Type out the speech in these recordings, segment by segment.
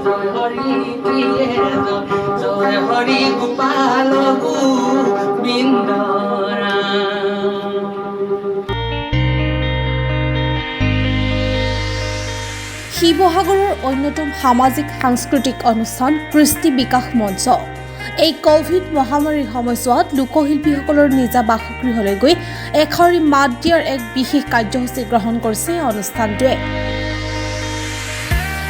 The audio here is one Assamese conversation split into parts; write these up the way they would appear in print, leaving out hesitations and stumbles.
জয় হৰি প্ৰিয়ে জয় জয় হৰি গোপাল গোবিন্দ ৰাম। শিৱসাগৰৰ অন্যতম সামাজিক সাংস্কৃতিক অনুষ্ঠান কৃষ্টি বিকাশ মঞ্চ এই কভিড মহামাৰীৰ সময়ছোৱাত লোকশিল্পীসকলৰ নিজা বাসগৃহলৈ গৈ এষাৰি মাত দিয়াৰ এক বিশেষ কাৰ্যসূচী গ্ৰহণ কৰিছে এই অনুষ্ঠানটোৱে।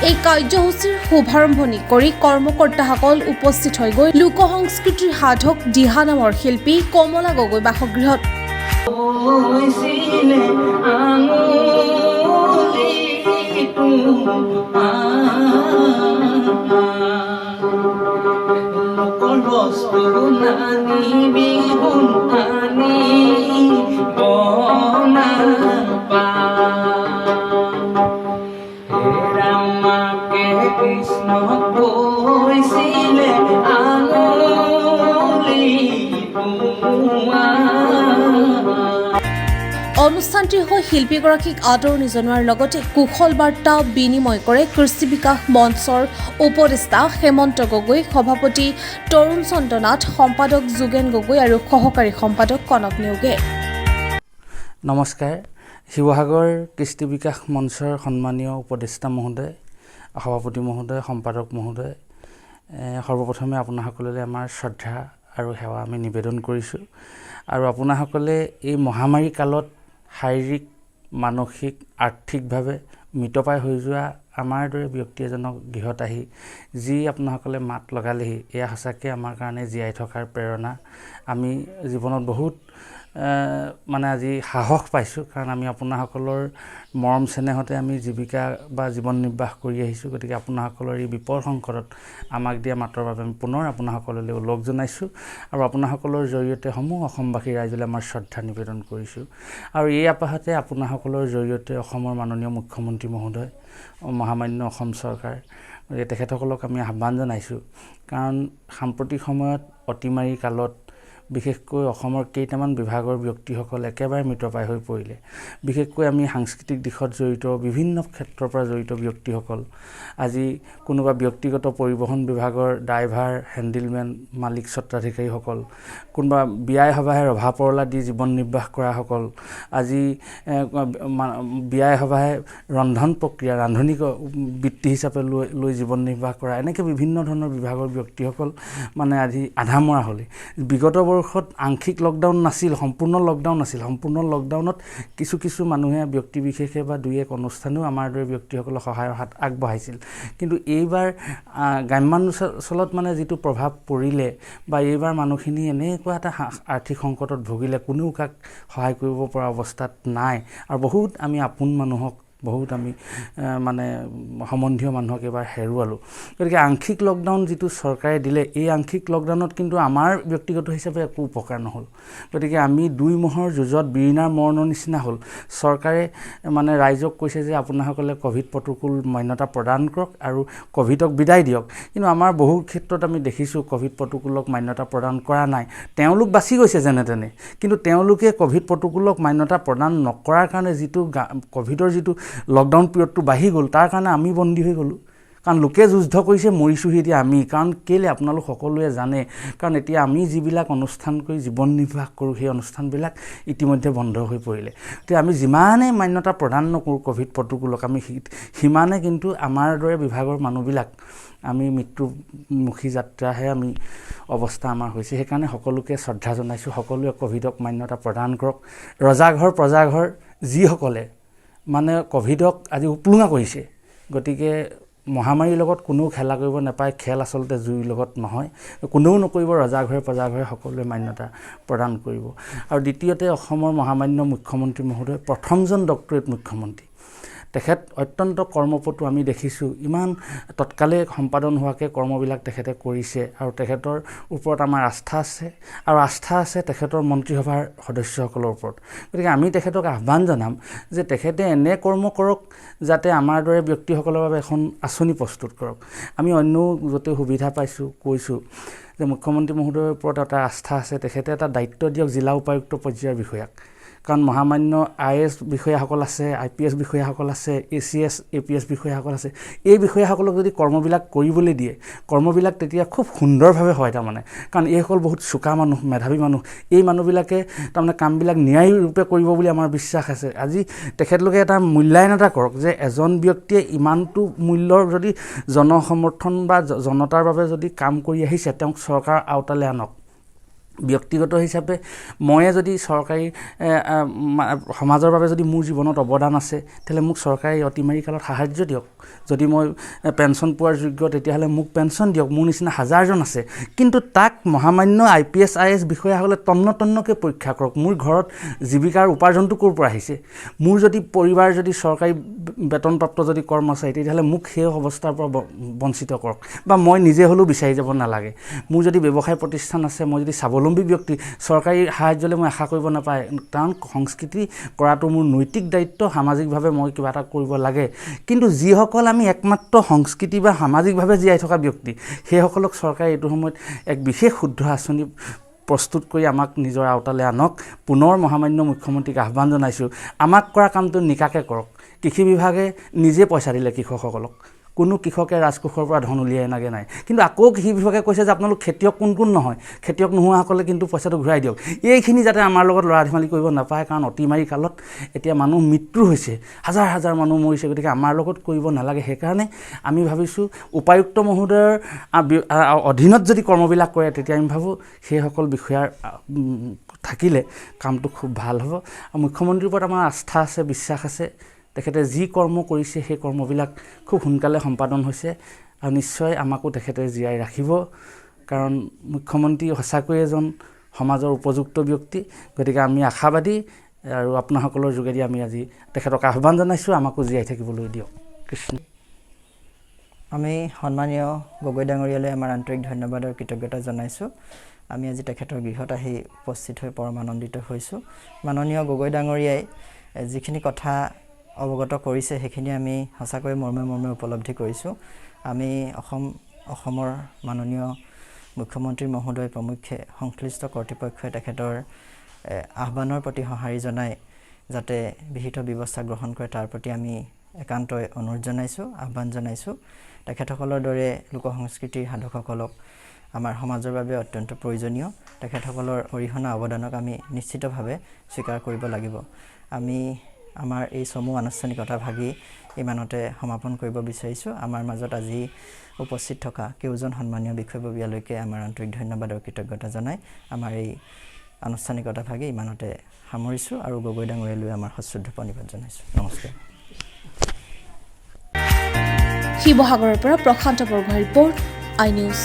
এই কাৰ্যসূচীৰ শুভাৰম্ভণি কৰি কৰ্মকৰ্তাসকল উপস্থিত হৈ গৈ লোক সংস্কৃতিৰ সাধক দিহা নামৰ শিল্পী কমলা গগৈ বাসগৃহত। কৈছিলে আঙুলি লোকৰ বস্তু নানিবি সোণ আনিব নাপায়। ৰামাকে কৃষ্ণ কৈছিলে আঙুলি তোমাৰ। অনুষ্ঠানটিৰ হৈ শিল্পীগৰাকীক আদৰণি জনোৱাৰ লগতে কুশল বাৰ্তা বিনিময় কৰে কৃষ্টি বিকাশ মঞ্চৰ উপদেষ্টা হেমন্ত গগৈ, সভাপতি তৰুণ চন্দ্ৰ নাথ, সম্পাদক যোগেন গগৈ আৰু সহকাৰী সম্পাদক কনক নেওগে। নমস্কাৰ। শিৱসাগৰ কৃষ্টি বিকাশ মঞ্চৰ সন্মানীয় উপদেষ্টা মহোদয়, সভাপতি মহোদয়, সম্পাদক মহোদয়, সৰ্বপ্ৰথমে আপোনাসকললৈ আমাৰ শ্ৰদ্ধা আৰু সেৱা আমি নিবেদন কৰিছোঁ। আৰু আপোনাসকলে এই মহামাৰী কালত শাৰীৰিক, মানসিক, আৰ্থিকভাৱে মৃতপ্ৰায় হৈ যোৱা আমাৰ দৰে ব্যক্তি এজনক গৃহত আহি যি আপোনাসকলে মাত লগালেহি, এয়া সঁচাকৈ আমাৰ কাৰণে জীয়াই থকাৰ প্ৰেৰণা। আমি জীৱনত বহুত মানে আজি সাহস পাইছোঁ, কাৰণ আমি আপোনাসকলৰ মৰম চেনেহতে আমি জীৱিকা বা জীৱন নিৰ্বাহ কৰি আহিছোঁ। গতিকে আপোনাসকলৰ এই বিপদ সংকটত আমাক দিয়া মাতৰ বাবে আমি পুনৰ আপোনাসকললৈ ওলগ জনাইছোঁ আৰু আপোনাসকলৰ জৰিয়তে সমূহ অসমবাসী ৰাইজলৈ আমাৰ শ্ৰদ্ধা নিবেদন কৰিছোঁ। আৰু এই আপাহতে আপোনাসকলৰ জৰিয়তে অসমৰ মাননীয় মুখ্যমন্ত্ৰী মহোদয়, মহামান্য অসম চৰকাৰ, গতিকে তেখেতসকলক আমি আহ্বান জনাইছোঁ, কাৰণ সাম্প্ৰতিক সময়ত অতিমাৰী কালত বিশেষকৈ অসমৰ কেইটামান বিভাগৰ ব্যক্তিসকল একেবাৰে মৃতপ্ৰায় হৈ পৰিলে। বিশেষকৈ আমি সাংস্কৃতিক দিশত জড়িত, বিভিন্ন ক্ষেত্ৰৰ পৰা জড়িত ব্যক্তিসকল, আজি কোনোবা ব্যক্তিগত পৰিবহণ বিভাগৰ ড্ৰাইভাৰ, হেণ্ডিলমেন, মালিক, স্বত্বাধিকাৰীসকল, কোনোবা বিয়াই সবাহে ৰভা পৰলা দি জীৱন নিৰ্বাহ কৰাসকল, আজি বিয়াই সবাহে ৰন্ধন প্ৰক্ৰিয়া, ৰান্ধনি বৃত্তি হিচাপে লৈ লৈ জীৱন নিৰ্বাহ কৰা, এনেকৈ বিভিন্ন ধৰণৰ বিভাগৰ ব্যক্তিসকল মানে আজি আধামৰা হ'ল। বিগত বৰ্ষত আংশিক লকডাউন নাছিল, সম্পূৰ্ণ লকডাউন আছিল। সম্পূৰ্ণ লকডাউনত কিছু কিছু মানুহে, ব্যক্তি বিশেষে বা দুই এক অনুষ্ঠানেও আমাৰ দৰে ব্যক্তিসকলক সহায়ৰ হাত আগবঢ়াইছিল। কিন্তু এইবাৰ গ্ৰাম্যাঞ্চলত মানে যিটো প্ৰভাৱ পৰিলে বা এইবাৰ মানুহখিনি এনেকুৱা এটা আৰ্থিক সংকটত ভুগিলে, কোনেও কাক সহায় কৰিব পৰা অৱস্থাত নাই। আৰু বহুত আমি আপোন মানুহক, বহুত আমি মানে সম্বন্ধীয় মানুহক এইবাৰ হেৰুৱালোঁ। গতিকে আংশিক লকডাউন যিটো চৰকাৰে দিলে, এই আংশিক লকডাউনত কিন্তু আমাৰ ব্যক্তিগত হিচাপে একো উপকাৰ নহ'ল। গতিকে আমি দুই ম'হৰ যুঁজত বিৰিণাৰ মৰণৰ নিচিনা হ'ল। চৰকাৰে মানে ৰাইজক কৈছে যে আপোনাসকলে ক'ভিড প্ৰট'কল মান্যতা প্ৰদান কৰক আৰু ক'ভিডক বিদায় দিয়ক। কিন্তু আমাৰ বহু ক্ষেত্ৰত আমি দেখিছোঁ, ক'ভিড প্ৰট'কলক মান্যতা প্ৰদান কৰা নাই। তেওঁলোক বাচি গৈছে যেনে তেনে, কিন্তু তেওঁলোকে ক'ভিড প্ৰট'কলক মান্যতা প্ৰদান নকৰাৰ কাৰণে যিটো ক'ভিডৰ যিটো লকডাউন পিৰিয়ডটো বাঢ়ি গ'ল, তাৰ কাৰণে আমি বন্দী হৈ গ'লোঁ। কাৰণ লোকে যুদ্ধ কৰিছে, মৰিছোঁহি এতিয়া আমি। কাৰণ কেলৈ আপোনালোক সকলোৱে জানে, কাৰণ এতিয়া আমি যিবিলাক অনুষ্ঠান কৰি জীৱন নিৰ্বাহ কৰোঁ, সেই অনুষ্ঠানবিলাক ইতিমধ্যে বন্ধ হৈ পৰিলে। এতিয়া আমি যিমানেই মান্যতা প্ৰদান নকৰোঁ ক'ভিড প্ৰট'কলক, আমি সিমানে কিন্তু আমাৰ দৰে বিভাগৰ মানুহবিলাক আমি মৃত্যুমুখী যাত্ৰাহে আমি অৱস্থা আমাৰ হৈছে। সেইকাৰণে সকলোকে শ্ৰদ্ধা জনাইছোঁ, সকলোৱে ক'ভিডক মান্যতা প্ৰদান কৰক। ৰজাঘৰ প্ৰজাঘৰ যিসকলে মানে ক'ভিডক আজি উপলুঙা কৰিছে, গতিকে মহামাৰীৰ লগত কোনেও খেলা কৰিব নাপায়। খেল আচলতে জুইৰ লগত নহয়, কোনেও নকৰিব। ৰজাঘৰে প্ৰজাঘৰে সকলোৱে মান্যতা প্ৰদান কৰিব। আৰু দ্বিতীয়তে, অসমৰ মহামান্য মুখ্যমন্ত্ৰী মহোদয় প্ৰথমজন ডক্টৰেট মুখ্যমন্ত্ৰী। তেখেত অত্যন্ত কৰ্মপটু। আমি দেখিছোঁ, ইমান তৎকালে সম্পাদন হোৱাকৈ কৰ্মবিলাক তেখেতে কৰিছে। আৰু তেখেতৰ ওপৰত আমাৰ আস্থা আছে আৰু আস্থা আছে তেখেতৰ মন্ত্ৰীসভাৰ সদস্যসকলৰ ওপৰত। গতিকে আমি তেখেতক আহ্বান জনাম যে তেখেতে এনে কৰ্ম কৰক যাতে আমাৰ দৰে ব্যক্তিসকলৰ বাবে এখন আঁচনি প্ৰস্তুত কৰক। আমি অন্য য'তে সুবিধা পাইছোঁ কৈছোঁ যে মুখ্যমন্ত্ৰী মহোদয়ৰ ওপৰত এটা আস্থা আছে, তেখেতে এটা দায়িত্ব দিয়ক জিলা উপায়ুক্ত পৰ্যায়ৰ বিষয়াক। কাৰণ মহামান্য IAS বিষয়াসকল আছে, IPS বিষয়াসকল আছে, ACS APS বিষয়াসকল আছে। এই বিষয়াসকলক যদি কৰ্মবিলাক কৰিবলৈ দিয়ে, কৰ্মবিলাক তেতিয়া খুব সুন্দৰভাৱে হয় তাৰমানে। কাৰণ এইসকল বহুত চোকা মানুহ, মেধাৱী মানুহ। এই মানুহবিলাকে তাৰমানে কামবিলাক ন্যায়ৰূপে কৰিব বুলি আমাৰ বিশ্বাস আছে। আজি তেখেতলোকে এটা মূল্যায়ন এটা কৰক যে এজন ব্যক্তিয়ে ইমানটো মূল্যৰ যদি জনসমৰ্থন বা জনতাৰ বাবে যদি কাম কৰি আহিছে, তেওঁক চৰকাৰৰ আওতালৈ আনক। ব্যক্তিগত হিচাপে ময়ে যদি চৰকাৰী সমাজৰ বাবে যদি মোৰ জীৱনত অৱদান আছে, তেতিয়াহ'লে মোক চৰকাৰে অতিমাৰী কালত সাহাৰ্য দিয়ক। যদি মই পেঞ্চন পোৱাৰ যোগ্য, তেতিয়াহ'লে মোক পেঞ্চন দিয়ক। মোৰ নিচিনা হাজাৰজন আছে। কিন্তু তাক মহামান্য IPS IAS বিষয়াসকলে তন্ন তন্নকৈ পৰীক্ষা কৰক। মোৰ ঘৰত জীৱিকাৰ উপাৰ্জনটো ক'ৰ পৰা আহিছে? মোৰ যদি পৰিবাৰ যদি চৰকাৰী বেতনপ্ৰাপ্ত যদি কৰ্মচাৰী, তেতিয়াহ'লে মোক সেই অৱস্থাৰ পৰা বঞ্চিত কৰক, বা মই নিজে হ'লেও বিচাৰি যাব নালাগে। মোৰ যদি ব্যৱসায় প্ৰতিষ্ঠান আছে, মই যদি স্বাৱলম্বী ব্যক্তি, চৰকাৰী সাহাৰ্যলৈ মই আশা কৰিব নাপায়। কাৰণ সংস্কৃতি কৰাটো মোৰ নৈতিক দায়িত্ব, সামাজিকভাৱে মই কিবা এটা কৰিব লাগে। কিন্তু যিসকল আমি একমাত্ৰ সংস্কৃতি বা সামাজিকভাৱে জীয়াই থকা ব্যক্তি, সেইসকলক চৰকাৰে এইটো সময়ত এক বিশেষ শুদ্ধ আঁচনি প্ৰস্তুত কৰি আমাক নিজৰ আওতালৈ আনক। পুনৰ মহামান্য মুখ্যমন্ত্ৰীক আহ্বান জনাইছোঁ, আমাক কৰা কামটো নিকাকৈ কৰক। কৃষি বিভাগে নিজে পইচা দিলে কৃষকসকলক, কোনো কৃষকে ৰাজকোষৰ পৰা ধন উলিয়াই অনাগৈ নাই। কিন্তু আকৌ কৃষি বিভাগে কৈছে যে আপোনালোক খেতিয়ক কোন কোন নহয়, খেতিয়ক নোহোৱাসকলে কিন্তু পইচাটো ঘূৰাই দিয়ক। এইখিনি যাতে আমাৰ লগত ল'ৰা ধেমালি কৰিব নাপায়। কাৰণ অতিমাৰী কালত এতিয়া মানুহ মৃত্যু হৈছে, হাজাৰ হাজাৰ মানুহ মৰিছে, গতিকে আমাৰ লগত কৰিব নালাগে। সেইকাৰণে আমি ভাবিছোঁ উপায়ুক্ত মহোদয়ৰ অধীনত যদি কৰ্মবিলাক কৰে, তেতিয়া আমি ভাবোঁ সেইসকল বিষয়াৰ থাকিলে কামটো খুব ভাল হ'ব। আৰু মুখ্যমন্ত্ৰীৰ ওপৰত আমাৰ আস্থা আছে, বিশ্বাস আছে। তেখেতে যি কৰ্ম কৰিছে, সেই কৰ্মবিলাক খুব সোনকালে সম্পাদন হৈছে আৰু নিশ্চয় আমাকো তেখেতে জীয়াই ৰাখিব। কাৰণ মুখ্যমন্ত্ৰী সঁচাকৈয়ে এজন সমাজৰ উপযুক্ত ব্যক্তি। গতিকে আমি আশাবাদী আৰু আপোনাসকলৰ যোগেদি আমি আজি তেখেতক আহ্বান জনাইছোঁ, আমাকো জীয়াই থাকিবলৈ দিয়ক। কৃষ্ণ। আমি সন্মানীয় গগৈ ডাঙৰীয়ালৈ আমাৰ আন্তৰিক ধন্যবাদ আৰু কৃতজ্ঞতা জনাইছোঁ। আমি আজি তেখেতৰ গৃহত আহি উপস্থিত হৈ পৰম আনন্দিত হৈছোঁ। মাননীয় গগৈ ডাঙৰীয়াই যিখিনি কথা অৱগত কৰিছে, সেইখিনি আমি সঁচাকৈ মৰ্মে মৰ্মে উপলব্ধি কৰিছোঁ। আমি অসমৰ মাননীয় মুখ্যমন্ত্ৰী মহোদয় প্ৰমুখ্যে সংশ্লিষ্ট কৰ্তৃপক্ষই তেখেতৰ আহ্বানৰ প্ৰতি সঁহাৰি জনাই যাতে বিহিত ব্যৱস্থা গ্ৰহণ কৰে, তাৰ প্ৰতি আমি একান্তই অনুৰোধ জনাইছোঁ, আহ্বান জনাইছোঁ। তেখেতসকলৰ দৰে লোক সংস্কৃতিৰ সাধকসকলক আমাৰ সমাজৰ বাবে অত্যন্ত প্ৰয়োজনীয়। তেখেতসকলৰ অৰিহণা অৱদানক আমি নিশ্চিতভাৱে স্বীকাৰ কৰিব লাগিব। আমি আমাৰ এই চমু আনুষ্ঠানিকতা ভাগি ইমানতে সমাপন কৰিব বিচাৰিছোঁ। আমাৰ মাজত আজি উপস্থিত থকা কেউজন সন্মানীয় বিষয়ববীয়ালৈকে আমাৰ আন্তৰিক ধন্যবাদ আৰু কৃতজ্ঞতা জনাই আমাৰ এই আনুষ্ঠানিকতা ভাগি ইমানতে সামৰিছোঁ আৰু গগৈ ডাঙৰীয়ালৈ আমাৰ সশ্ৰদ্ধ প্ৰণিপাত জনাইছোঁ। নমস্কাৰ। শিৱসাগৰৰ পৰা প্ৰশান্ত বৰগোহাঁইৰ ৰিপৰ্ট, আই নিউজ।